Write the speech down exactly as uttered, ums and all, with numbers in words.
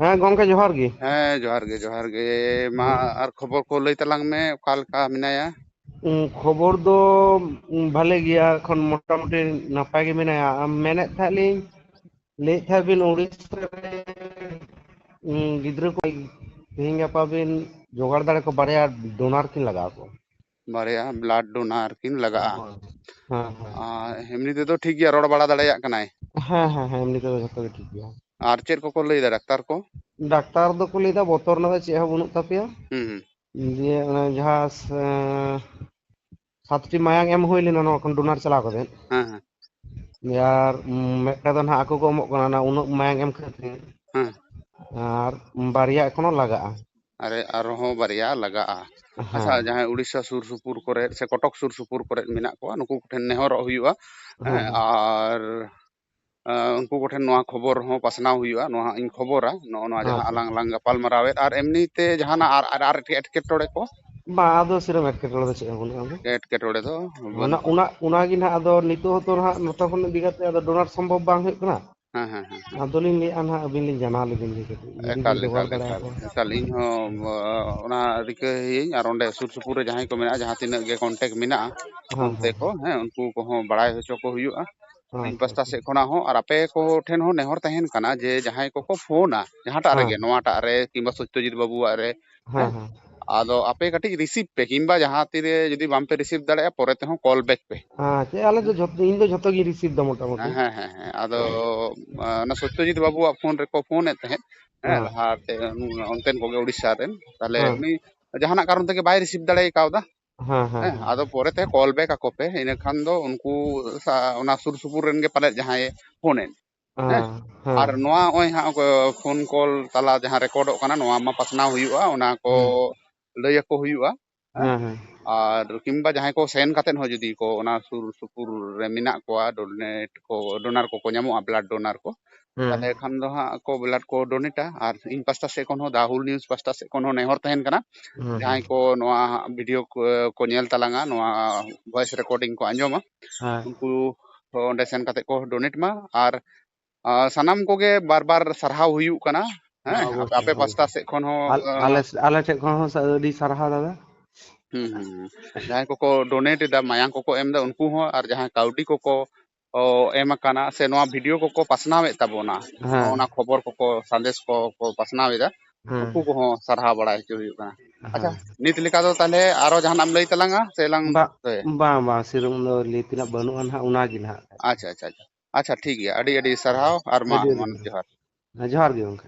ᱦᱮᱸ ᱜᱚᱢᱠᱮ, ᱡᱚᱦᱟᱨ ᱜᱮ᱾ ᱦᱮᱸ, ᱡᱚᱦᱟᱨ ᱜᱮ, ᱡᱚᱦᱟᱨ ᱜᱮ᱾ ᱢᱟ, ᱦᱮᱸ᱾ ᱟᱨ ᱠᱷᱚᱵᱚᱨ ᱠᱚ ᱞᱟᱹᱭ ᱛᱟᱞᱟᱝ ᱢᱮ, ᱚᱠᱟ ᱞᱮᱠᱟ ᱢᱮᱱᱟᱭᱟ? ᱩᱸ, ᱠᱷᱚᱵᱚᱨ ᱫᱚ, ᱩᱸ, ᱵᱷᱟᱞᱮ ᱜᱮᱭᱟ, ᱮᱠᱷᱚᱱ ᱢᱚᱴᱟᱢᱩᱴᱤ ᱱᱟᱯᱟᱭ ᱜᱮ ᱢᱮᱱᱟᱭᱟ᱾ ᱟᱢ ᱢᱮᱱᱮᱫ ᱛᱟᱦᱮᱸᱫ ᱞᱤᱧ, ᱞᱟᱹᱭᱮᱫ ᱛᱟᱦᱮᱸᱫ ᱵᱤᱱ ᱩᱲᱤᱥᱥᱟ ᱨᱮ, ᱩᱸ, ᱜᱤᱫᱽᱨᱟᱹ ᱠᱚ ᱛᱮᱦᱮᱧ ᱜᱟᱯᱟ ᱵᱤᱱ ᱡᱚᱜᱟᱲ ᱫᱟᱲᱮ ᱠᱚ, ᱵᱟᱨᱭᱟ ᱰᱳᱱᱟᱨ ᱠᱤᱱ ᱞᱟᱜᱟᱣ ᱠᱚᱣᱟ᱾ ᱵᱟᱨᱭᱟ blood donor ᱠᱤᱱ ᱞᱟᱜᱟᱜᱼᱟ᱾ ᱦᱳᱭ᱾ ᱦᱮᱸ, ᱦᱮᱸ᱾ ᱟᱨ ᱮᱢᱱᱤ ᱛᱮᱫᱚ ᱴᱷᱤᱠ ᱜᱮᱭᱟ, ᱨᱚᱲ ᱵᱟᱲᱟ ᱫᱟᱲᱮᱭᱟᱜ ᱠᱟᱱᱟᱭ? ᱦᱮᱸ, ᱦᱮᱸ, ᱦᱮᱸ, ᱮᱢᱱᱤ ᱛᱮᱫᱚ ᱡᱷᱚᱛᱚ ᱜᱮ ᱴᱷᱤᱠ ᱜᱮᱭᱟ᱾ ᱟᱨ ᱪᱮᱫ ᱠᱚᱠᱚ ᱞᱟᱹᱭᱫᱟ ᱰᱟᱠᱛᱟᱨ ᱠᱚ? ᱰᱟᱠᱛᱟᱨ ᱫᱚᱠᱚ ᱞᱟᱹᱭᱫᱟ ᱵᱚᱛᱚᱨ ᱨᱮᱱᱟᱜ ᱫᱚ ᱪᱮᱫ ᱦᱚᱸ ᱵᱟᱹᱱᱩᱜ ᱛᱟᱯᱮᱭᱟ᱾ ᱦᱩᱸ, ᱦᱩᱸ᱾ ᱫᱤᱭᱮ ᱚᱱᱮ ᱡᱟᱦᱟᱸ ᱥ-, ᱮᱸ, ᱥᱟᱛᱴᱤ ᱢᱟᱭᱟᱝ ᱮᱢ ᱦᱩᱭ ᱞᱮᱱᱟ ᱱᱚᱣᱟ ᱠᱷᱚᱱ ᱰᱳᱱᱟᱨ ᱪᱟᱞᱟᱣ ᱠᱟᱛᱮ᱾ ᱦᱮᱸ, ᱦᱮᱸ᱾ ᱟᱨ, ᱩᱸ, ᱢᱤᱫᱴᱟᱝ ᱫᱚ ᱱᱟᱦᱟᱜ ᱟᱠᱚ ᱠᱚ ᱮᱢᱚᱜ ᱠᱟᱱᱟ, ᱚᱱᱟ ᱩᱱᱟᱹᱜ ᱢᱟᱭᱟᱝ ᱮᱢ ᱠᱷᱟᱹᱛᱤᱨ᱾ ᱦᱮᱸ᱾ ᱟᱨ ᱵᱟᱨᱭᱟ ᱮᱠᱷᱚᱱᱳ ᱞᱟᱜᱟᱜᱼᱟ᱾ ᱟᱨᱮ, ᱟᱨᱦᱚᱸ ᱵᱟᱨᱭᱟ ᱞᱟᱜᱟᱜᱼᱟ᱾ ᱟᱪᱪᱷᱟ, ᱦᱮᱸ᱾ ᱡᱟᱦᱟᱸᱭ ᱩᱲᱤᱥᱥᱟ ᱥᱩᱨ ᱥᱩᱯᱩᱨ ᱠᱚᱨᱮ ᱥᱮ ᱠᱚᱴᱚᱠ ᱥᱩᱨ ᱥᱩᱯᱩᱨ ᱠᱚᱨᱮ ᱢᱮᱱᱟᱜ ᱠᱚᱣᱟ, ᱱᱩᱠᱩ ᱠᱚᱴᱷᱮᱱ ᱱᱮᱦᱚᱨᱚᱜ ᱦᱩᱭᱩᱜᱼᱟ᱾ ᱦᱮᱸ, ᱦᱮᱸ, ᱦᱮᱸ᱾ ᱟᱨ, ᱟᱸ, ᱩᱱᱠᱩ ᱠᱚᱴᱷᱮᱱ ᱱᱚᱣᱟ ᱠᱷᱚᱵᱚᱨ ᱦᱚᱸ ᱯᱟᱥᱱᱟᱣ ᱦᱩᱭᱩᱜᱼᱟ, ᱱᱚᱣᱟ ᱦᱟᱸᱜ ᱤᱧ ᱠᱷᱚᱵᱚᱨᱟ, ᱱᱚᱜᱼᱚ ᱱᱚᱣᱟ ᱦᱮᱸ, ᱡᱟᱦᱟᱸ ᱦᱮᱸ᱾ ᱟᱞᱟᱝ ᱞᱟᱝ ᱜᱟᱯᱟᱞ ᱢᱟᱨᱟᱣᱮᱫ᱾ ᱟᱨ ᱮᱢᱱᱤ ᱛᱮ ᱡᱟᱦᱟᱱᱟᱜ ᱟᱨ, ᱟᱨ, ᱟᱨ ᱮᱴᱠᱮᱴᱚᱬᱮ ᱠᱚ? ᱵᱟᱝ, ᱟᱫᱚ ᱥᱮᱨᱚᱠᱚᱢ ᱮᱴᱠᱮᱴᱚᱬᱮ ᱫᱚ ᱪᱮᱫ ᱦᱚᱸ ᱵᱟᱹᱱᱩᱜᱼᱟ ᱟᱫᱚ᱾ ᱮᱴᱠᱮᱴᱚᱬᱮ ᱫᱚ ᱚᱱᱟ, ᱵᱟᱹᱱᱩᱜᱼᱟ᱾ ᱚᱱᱟ, ᱚᱱᱟᱜᱮ ᱱᱟᱦᱟᱜ ᱟᱫᱚ ᱱᱤᱛᱚᱜ ᱦᱚᱸᱛᱚ ᱱᱟᱦᱟᱜ ᱱᱚᱛᱮ ᱠᱷᱚᱱ ᱤᱫᱤ ᱠᱟᱛᱮ ᱟᱫᱚ ᱰᱳᱱᱟᱨ ᱥᱚᱢᱵᱷᱚᱵ ᱵᱟᱝ ᱦᱩᱭᱩᱜ ᱠᱟᱱᱟ᱾ ᱦᱮᱸ, ᱦᱮᱸ, ᱦᱮᱸ᱾ ᱟᱫᱚᱞᱤᱧ ᱞᱟᱹᱭᱮᱫᱼᱟ ᱱᱟᱦᱟᱜ ᱟᱹᱵᱤᱱ ᱞᱤᱧ ᱡᱟᱱᱟᱣ ᱞᱮᱵᱤᱱ ᱜᱮ ᱠᱟᱹᱴᱤᱡ, ᱡᱩᱫᱤ ᱵᱤᱱ ᱮᱠᱟᱞ, ᱡᱚᱜᱟᱲ ᱮᱠᱟᱞ, ᱮᱠᱟᱞ, ᱫᱟᱲᱮᱭᱟᱠᱚᱣᱟ᱾ ᱮᱠᱟᱞ᱾ ᱤᱧ ᱦᱚᱸ, ᱚ, ᱚᱱᱟ ᱨᱤᱠᱟᱹᱭᱟᱹᱧ, ᱟᱨ ᱚᱸᱰᱮ ᱥᱩᱨ ᱥᱩᱯᱩᱨ ᱨᱮ ᱡᱟᱦᱟᱸᱭ ᱠᱚ ᱢᱮᱱᱟᱜᱼᱟ, ᱡᱟᱦᱟᱸ ᱛᱤᱱᱟᱹᱜ ᱜᱮ contact ᱢᱮᱱᱟᱜᱼᱟ, ᱦᱮᱸ, ᱚᱱᱛᱮ ᱦᱮᱸ, ᱠᱚ, ᱦᱮᱸ᱾ ᱦᱮᱸ, ᱩᱱᱠᱩ ᱠᱚᱦᱚᱸ ᱵᱟᱲᱟᱭ ᱦᱚᱪᱚ ᱠᱚ ᱦᱩᱭᱩᱜᱼᱟ᱾ ᱦᱮᱸ, ᱤᱧ ᱯᱟᱥᱴᱟ ᱦᱮᱸ᱾ ᱥᱮᱫ ᱠᱷᱚᱱᱟᱜ ᱦᱚᱸ, ᱟᱨ ᱟᱯᱮ ᱠᱚ ᱴᱷᱮᱱ ᱦᱚᱸ ᱱᱮᱦᱚᱨ ᱛᱟᱦᱮᱱ ᱠᱟᱱᱟ ᱡᱮ ᱡᱟᱦᱟᱸᱭ ᱠᱚᱠᱚ ᱯᱷᱳᱱᱟ, ᱡᱟᱦᱟᱸᱴᱟᱜ ᱦᱮᱸ᱾ ᱨᱮᱜᱮ, ᱱᱚᱣᱟᱴᱟᱜ ᱨᱮ ᱠᱤᱝᱵᱟ ᱥᱚᱛᱭᱚᱡᱤᱛ ᱵᱟᱹᱵᱩᱣᱟᱜ ᱨᱮ, ᱦᱮᱸ, ᱦᱮᱸ? ᱦᱮᱸ᱾ ᱟᱫᱚ ᱟᱯᱮ ᱠᱟᱹᱴᱤᱡ receive ᱯᱮ, ᱠᱤᱝᱵᱟ ᱡᱟᱦᱟᱸ ᱛᱤᱨᱮ ᱡᱩᱫᱤ ᱵᱟᱝᱯᱮ receive ᱫᱟᱲᱮᱭᱟᱜᱼᱟ, ᱯᱚᱨᱮ ᱛᱮᱦᱚᱸ call back ᱯᱮ᱾ ᱦᱮᱸ, ᱪᱮᱫ, ᱟᱞᱮ ᱫᱚ ᱦᱮᱸ? ᱡᱷᱚᱛᱚ, ᱤᱧ ᱫᱚ ᱡᱷᱚᱛᱚ ᱜᱤᱧ receive ᱫᱟ ᱢᱚᱴᱟᱢᱩᱴᱤ᱾ ᱦᱮᱸ, ᱦᱮᱸ, ᱦᱮᱸ, ᱦᱮᱸ᱾ ᱟᱫᱚ, ᱦᱮᱸ᱾ ᱟ, ᱚᱱᱟ ᱥᱚᱛᱭᱚᱡᱤᱛ ᱵᱟᱹᱵᱩᱣᱟᱜ ᱯᱷᱳᱱ ᱨᱮᱠᱚ ᱯᱷᱳᱱᱮᱫ ᱛᱟᱦᱮᱸᱫ, ᱦᱮᱸ, ᱦᱮᱸ᱾ ᱞᱟᱦᱟᱛᱮ, ᱩᱱ-, ᱚᱱᱛᱮᱱ ᱠᱚᱜᱮ ᱩᱲᱤᱥᱥᱟ ᱨᱮᱱ᱾ ᱛᱟᱦᱞᱮ ᱦᱮᱸ᱾ ᱩᱱᱤ ᱡᱟᱦᱟᱱᱟᱜ ᱠᱟᱨᱚᱱ ᱛᱮᱜᱮ ᱵᱟᱭ receive ᱫᱟᱲᱮ ᱠᱟᱣᱫᱟ᱾ ᱦᱮᱸ, ᱦᱮᱸ, ᱦᱮᱸ, ᱦᱮᱸ᱾ ᱟᱫᱚ ᱯᱚᱨᱮᱛᱮ call back ᱟᱠᱚ ᱯᱮ, ᱤᱱᱟᱹ ᱠᱷᱟᱱ ᱫᱚ ᱩᱱᱠᱩ ᱥᱟ-, ᱚᱱᱟ ᱥᱩᱨ ᱥᱩᱯᱩᱨ ᱨᱮᱱ ᱜᱮ ᱯᱟᱞᱮᱫ ᱡᱟᱦᱟᱸᱭᱮ ᱯᱷᱳᱱᱮᱫ᱾ ᱦᱮᱸ? ᱦᱮᱸ, ᱟᱨ ᱦᱮᱸ᱾ ᱱᱚᱣᱟ ᱱᱚᱜᱼᱚᱭ ᱦᱟᱸᱜ ᱠᱚ ᱯᱷᱳᱱ ᱠᱚᱞ ᱛᱟᱞᱟ ᱡᱟᱦᱟᱸ ᱨᱮᱠᱚᱨᱰᱚᱜ ᱠᱟᱱᱟ, ᱱᱚᱣᱟ ᱢᱟ ᱯᱟᱥᱱᱟᱣ ᱦᱩᱭᱩᱜᱼᱟ, ᱚᱱᱟ ᱠᱚ ᱦᱮᱸ᱾ ᱞᱟᱹᱭ ᱟᱠᱚ ᱦᱩᱭᱩᱜᱼᱟ᱾ ᱦᱮᱸ? ᱦᱮᱸ, ᱦᱮᱸ᱾ ᱟᱨ ᱠᱤᱝᱵᱟ ᱡᱟᱦᱟᱸᱭ ᱠᱚ ᱥᱮᱱ ᱠᱟᱛᱮᱫ ᱦᱚᱸ ᱡᱩᱫᱤ ᱠᱚ ᱚᱱᱟ ᱥᱩᱨ ᱥᱩᱯᱩᱨ ᱨᱮ ᱢᱮᱱᱟᱜ ᱠᱚᱣᱟ, ᱰᱳᱱᱮᱴ ᱠᱚ, ᱰᱳᱱᱟᱨ ᱠᱚᱠᱚ ᱧᱟᱢᱚᱜᱼᱟ, blood donor ᱠᱚ, ᱦᱮᱸ᱾ ᱛᱟᱦᱞᱮ ᱠᱷᱟᱱ ᱫᱚ ᱦᱟᱸᱜ ᱠᱚ blood ᱠᱚ ᱰᱳᱱᱮᱴᱟ᱾ ᱟᱨ ᱤᱧ ᱯᱟᱥᱴᱟ ᱥᱮᱫ ᱠᱷᱚᱱ ᱦᱚᱸ, The Ahul News ᱯᱟᱥᱴᱟ ᱥᱮᱫ ᱠᱷᱚᱱ ᱦᱚᱸ ᱱᱮᱦᱚᱨ ᱛᱟᱦᱮᱱ ᱠᱟᱱᱟ, ᱦᱮᱸ, ᱡᱟᱦᱟᱸᱭ ᱦᱮᱸ᱾ ᱠᱚ ᱱᱚᱣᱟ ᱦᱟᱸᱜ video ᱠᱚ, ᱠᱚ ᱧᱮᱞ ᱛᱟᱞᱟᱝᱟ, ᱱᱚᱣᱟ voice recording ᱠᱚ ᱟᱸᱡᱚᱢᱟ, ᱦᱮᱸ᱾ ᱩᱱᱠᱩ ᱚᱸᱰᱮ ᱥᱮᱱ ᱠᱟᱛᱮᱫ ᱠᱚ ᱰᱳᱱᱮᱴ ᱢᱟ᱾ ᱟᱨ ᱟᱨ ᱥᱟᱱᱟᱢ ᱠᱚᱜᱮ ᱵᱟᱨ ᱵᱟᱨ ᱥᱟᱨᱦᱟᱣ ᱦᱩᱭᱩᱜ ᱠᱟᱱᱟ᱾ ᱦᱮᱸ, ᱟᱯᱮ, ᱚᱵᱚᱥᱥᱳᱭ, ᱟᱯᱮ ᱯᱟᱥᱴᱟ ᱚᱵᱚᱥᱥᱳᱭ᱾ ᱥᱮᱫ ᱠᱷᱚᱱ ᱦᱚᱸ, ᱟᱞ-, ᱟᱸ, ᱟᱞᱮ ᱥᱮ-, ᱟᱞᱮ ᱴᱷᱮᱡ ᱠᱷᱚᱱ ᱦᱚᱸ ᱥᱟ-, ᱟᱹᱰᱤ ᱥᱟᱨᱦᱟᱣ, ᱫᱟᱫᱟ᱾ ᱦᱩᱸ, ᱦᱩᱸ, ᱦᱩᱸ᱾ ᱡᱟᱦᱟᱸᱭ ᱠᱚᱠᱚ donate ᱮᱫᱟ, ᱢᱟᱭᱟᱝ ᱠᱚᱠᱚ ᱮᱢ ᱮᱫᱟ, ᱩᱱᱠᱩ ᱦᱚᱸ, ᱟᱨ ᱡᱟᱦᱟᱸᱭ ᱠᱟᱹᱣᱰᱤ ᱠᱚᱠᱚ, ᱚ, ᱮᱢ ᱟᱠᱟᱱᱟ, ᱥᱮ ᱱᱚᱣᱟ video ᱠᱚᱠᱚ ᱯᱟᱥᱱᱟᱣᱮᱫ ᱛᱟᱵᱚᱱᱟ, ᱦᱮᱸ᱾ ᱱᱚᱜᱼᱚ ᱱᱟ ᱠᱷᱚᱵᱚᱨ ᱠᱚᱠᱚ, ᱥᱟᱸᱫᱮᱥ ᱠᱚᱠᱚ ᱯᱟᱥᱱᱟᱣ ᱮᱫᱟ, ᱦᱮᱸ᱾ ᱩᱱᱠᱩ ᱠᱚᱦᱚᱸ ᱥᱟᱨᱦᱟᱣ ᱵᱟᱲᱟᱭ ᱦᱚᱪᱚ ᱦᱩᱭᱩᱜ ᱠᱟᱱᱟ᱾ ᱟᱪᱪᱷᱟ, ᱦᱮᱸ᱾ ᱱᱤᱛ ᱞᱮᱠᱟ ᱫᱚ ᱛᱟᱦᱞᱮ ᱟᱨᱚ ᱡᱟᱦᱟᱱᱟᱜ ᱮᱢ ᱞᱟᱹᱭ ᱛᱟᱞᱟᱝᱟ, ᱥᱮ ᱞᱟᱝ ᱵᱟ-, ᱫᱚᱦᱚᱭᱟ? ᱵᱟᱝ, ᱵᱟᱝ, ᱥᱮᱨᱚᱠᱚᱢ ᱫᱚ ᱞᱟᱹᱭ ᱛᱮᱱᱟᱜ ᱵᱟᱹᱱᱩᱜᱼᱟ ᱱᱟᱦᱟᱜ, ᱚᱱᱟ ᱜᱮ ᱱᱟᱦᱟᱜ᱾ ᱟᱪᱪᱷᱟ, ᱟᱪᱪᱷᱟ, ᱟᱪᱪᱷᱟ᱾ ᱟᱪᱪᱷᱟ, ᱴᱷᱤᱠ ᱜᱮᱭᱟ, ᱟᱹᱰᱤ ᱟᱹᱰᱤ ᱥᱟᱨᱦᱟᱣ ᱟᱨ ᱢᱟ ᱟᱹᱰᱤ ᱟᱹᱰᱤ ᱮᱢᱟᱱ ᱡᱚᱦᱟᱨ᱾ ᱡᱚᱦᱟᱨ ᱜᱮ ᱜᱚᱢᱠᱮ᱾